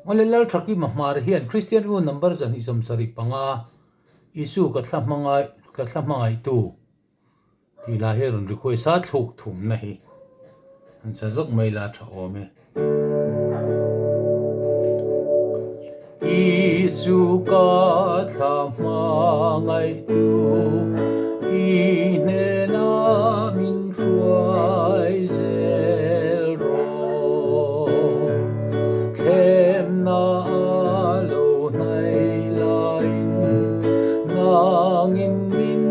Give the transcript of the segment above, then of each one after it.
Awle Lalthakima hmar hian Kristian u number 275 Isu ka thla hmangai ka thla hmangaihtu tih lah hi a rawn request a, thluk thumna hi an sa zawk mai la tha awm e. Isu ka thla hmangaihtu i hnena min hruai zel rawh. Thlemna a lo hnai laiin nangin min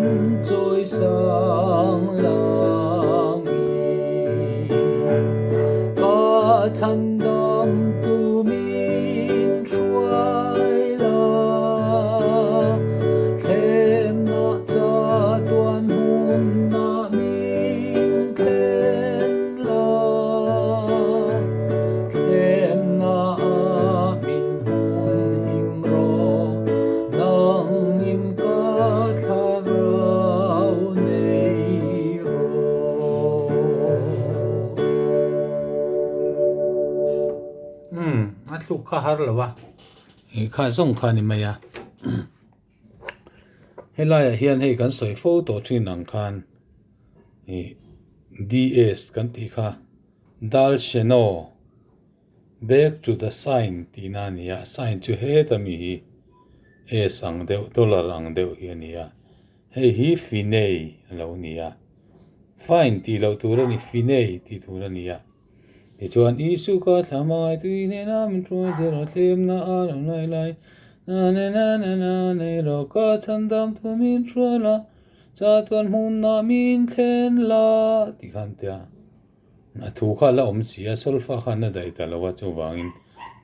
chawi sang langin ka chhandam tu min hruai la. Thlemna chatuan hmunah min thlen la, thlemna a min hun him rawh, nangin ka thlarau nei rawh. Umm, a thluk kha har lo a, ih kha zawng kha a ni mai a. Helaiah hian hei kan sawi fo tawh thin ang khan ih DS kan tih kha Dal Sheno back to the sign tihna a ni a sign chu heta mi hi S ang deuh dollar ang deuh hi a ni a hei hi Finei a lo ni a fine tih loh tur a ni Finei tih tur a ni a tichuan Isu ka thla hmangaih tui hnena min hruai zel a thlemna a lo nai lai na na na na na nei rawh ka chhandam thu min hruai la Chatuan hmunah min thlen la tih khan tia a thu kha a la awm si a, solfa khan a daih ta lo a, chuvangin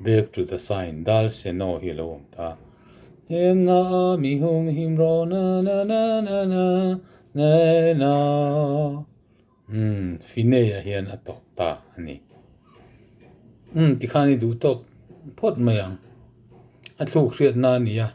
back to the sign dal seno hi a lo awm ta. Hemna a mi hum him rawh na na na na na na na umm Finei-a hian a tawp ta a ni. Umm tikhan i duh tawk phawt mai ang. A thluk hriatna a ni a.